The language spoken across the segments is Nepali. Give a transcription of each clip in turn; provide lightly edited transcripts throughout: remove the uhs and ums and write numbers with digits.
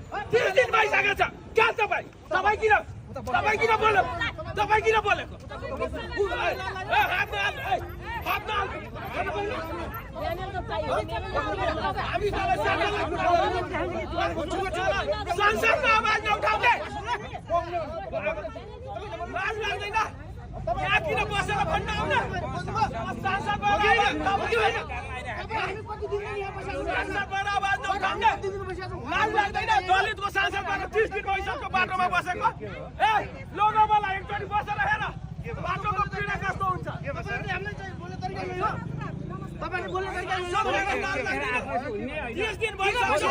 30 दिन भइसकेको छ क्या तपाईँ किन बोल्नु तपाईँ किन बोलेको संसदमा आवाज नउठाउने लाज लाग्दैन यहाँ किन बसेर भन्न आउन संसदबाट आवाज नउठाउने लाज लाग्दैन दलितको सांसदबाट 30 दिन भइसक्यो बाटोमा बसेको ए लोगोवाला एकचोटि बसेर हेर बाटोको पीडा कस्तो हुन्छ तपाईले बोल्ने तरिका यो 30 दिन भइसक्यो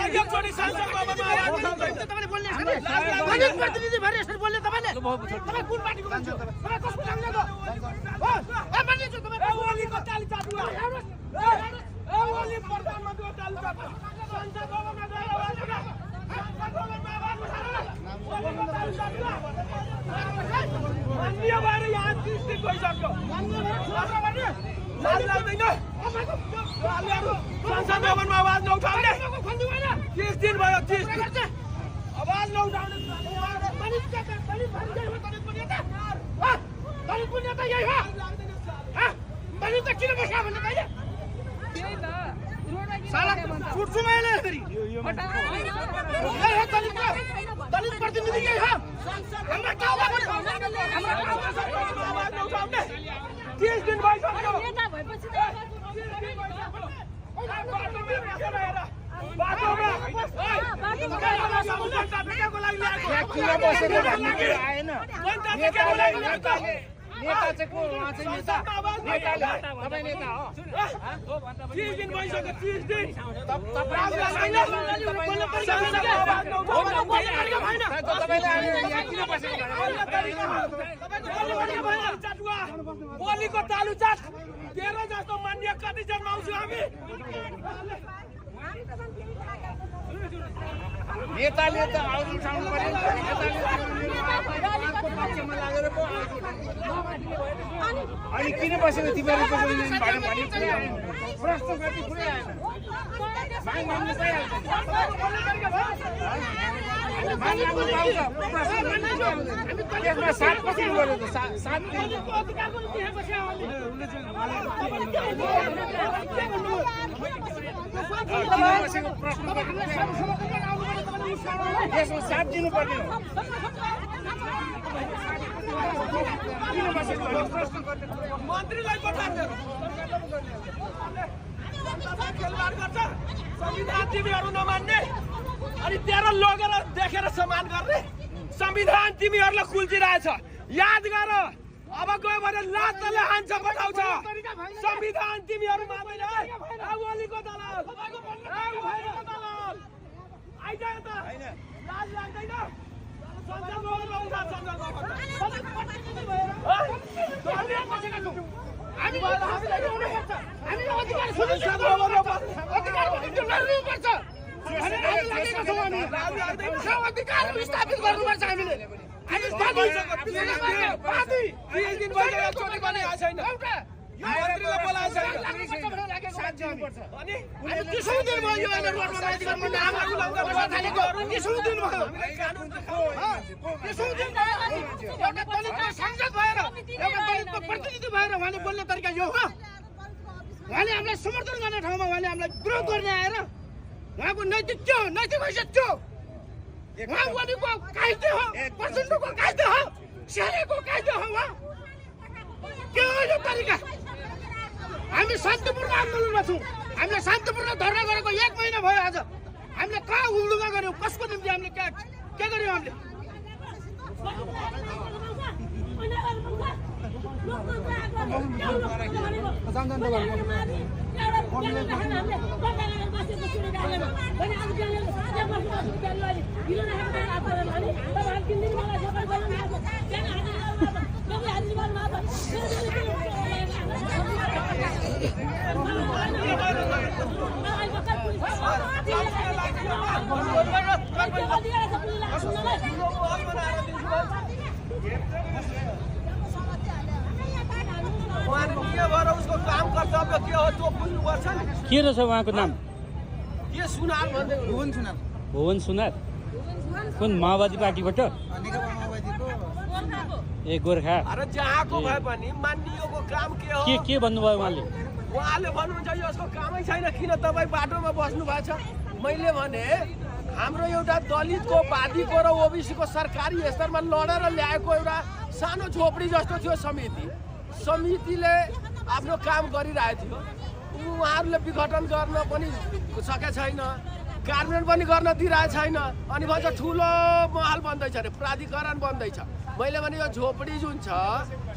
एकचोटि संसद भवनमा आवाज उठाउँदैन तपाईले बोल्ने मानिस प्रतिनिधि भएर यसरी बोल्ने तपाईले तपाई कुन पार्टीको मान्छे हो तपाई कसको नामले हो ए मानिस तपाई ओलीको ताली चाट्नु ए ओली प्रधानमन्त्रीको ताली चाट्नु संसद भवनमा गएर आवाज उठा संसद भवनमा आवाज उठा मान्य भएर यहाँ 30 दिन भइसक्यो लाज लाग्दैन संसद भवनमा आवाज नउठाउने 30 दिन भयो 30 दिन आवाज नउठाउने दलितको नेता यही हो दलित त किन बस्या भन्ने कहिले छुट्छु मैले यसरी दलित प्रतिनिधि यही हो हाम्रो ठाउँमा पनि आवाज नउठाउने 30 दिन भइसक्यो नेता चाहिँ को उहाँ चाहिँ नेता नेताले तपाईँ नेता हो 30 दिन भइसक्यो 30 दिन तपाईँले यहाँ किन बसेको ओलीको तालु चाट तेरो जस्तो मान्य कति जन्माउँछु हामी नेताले त आवाज उठाउनु पर्यो नेताले पक्षमा लागेर पो आवाज उठाउनु अनि किन बसेको तिमीहरूको प्रश्न गर्दै पुरै आएन माग माग्नु पाइहाल्छ त्यसमा 7 पछि गर्यो त 7 यसमा 7 दिनुपर्ने हो मन्त्रीलाई पठाउँछ खेलवाड गर्छ संविधान तिमीहरू नमान्ने अनि तेरो लगेर देखेर सम्मान गर्ने संविधान तिमीहरूलाई कुल्चिरहेछ याद गर अब गयो भने लातले हान्छ पठाउँछ संविधान तिमीहरू मान्दैन ओलीको दलाल आइजा त लाज लाग्दैन संसद भवनमा उठा संसद अधिकार स्थापित गर्नुपर्छ हामीले मन्त्रीले बोलाएको सांसद भएर एउटा प्रतिनिधि भएर उहाँले बोल्ने तरिका यो हो उहाँले हामीलाई समर्थन गर्ने ठाउँमा उहाँले हामीलाई विरोध गर्ने आएर उहाँको नैतिक के हो नैतिक हैसियत के हो उहाँ ओलीको कायदे हो प्रचण्डको कायदे हो शेरेको कायदे हो उहाँ के हो यो तरिका हामी शान्तिपूर्ण आन्दोलनमा छौँ हामीले शान्तिपूर्ण धरना गरेको 1 महिना भयो आज हामीले कहाँ हुल्लुमा गर्यौँ कसको निम्ति हामीले के गर्यौँ हामीले उसको काम कर्तव्य के हो त्यो बुझ्नुपर्छ नि के रहेछ उहाँको नाम के सुनार भन्दै हुन् सुनार भुवन सुनार कुन माओवादी पार्टीबाट ए गोर्खा अरे जहाँको भए पनि मानिएको काम के हो के भन्नुभयो उहाँले उहाँले भन्नुहुन्छ यसको कामै छैन किन तपाईँ बाटोमा बस्नु भएको छ मैले भने हाम्रो एउटा दलितको वादीको र ओबिसीको सरकारी स्तरमा लडेर ल्याएको एउटा सानो झोपडी जस्तो थियो समितिले आफ्नो काम गरिरहेको थियो उहाँहरूले विघटन गर्न पनि सकेका छैन कार्यान्वयन पनि गर्न दिइरहेको छैन अनि भन्छ ठुलो महल बन्दैछ अरे प्राधिकरण बन्दैछ मैले भने यो झोपडी जुन छ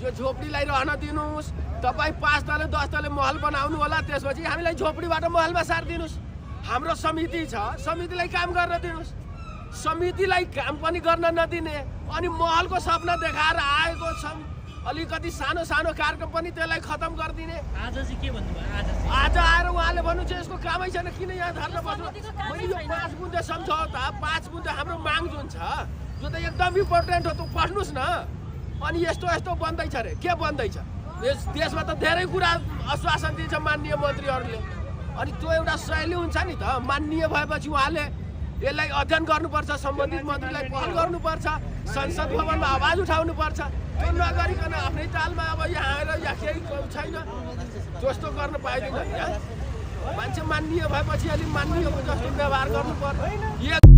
यो झोपडीलाई रहन दिनुहोस् तपाईँ 5 तले 10 तले महल बनाउनु होला त्यसपछि हामीलाई झोपडीबाट महलमा सारिदिनुहोस् हाम्रो समिति छ समितिलाई काम गर्न दिनुहोस् समितिलाई काम पनि गर्न नदिने अनि महलको सपना देखाएर आएको छ अलिकति सानो सानो कार्यक्रम पनि त्यसलाई खतम गरिदिने आज चाहिँ के भन्नुभयो आज आएर उहाँले भन्नुहुन्छ यसको कामै छैन किन यहाँ धर्ना बस्नु मैले यो 5 बुँदे सम्झौता 5 बुँदे हाम्रो माग जुन छ यो त एकदम इम्पोर्टेन्ट हो त पढ्नुहोस् न अनि यस्तो यस्तो बन्दैछ अरे के बन्दैछ यस देशमा त धेरै कुरा आश्वासन दिन्छ माननीय मन्त्रीहरूले अनि त्यो एउटा शैली हुन्छ नि त माननीय भएपछि उहाँले यसलाई अध्ययन गर्नुपर्छ सम्बन्धित मन्त्रीलाई पहल गर्नुपर्छ संसद भवनमा आवाज उठाउनुपर्छ त्यो नगरिकन आफ्नै तालमा अब यहाँ आएर यहाँ केही छैन जस्तो गर्न पाइँदैन मान्छे माननीय भएपछि अलिक माननीयको जस्तो व्यवहार गर्नुपर्छ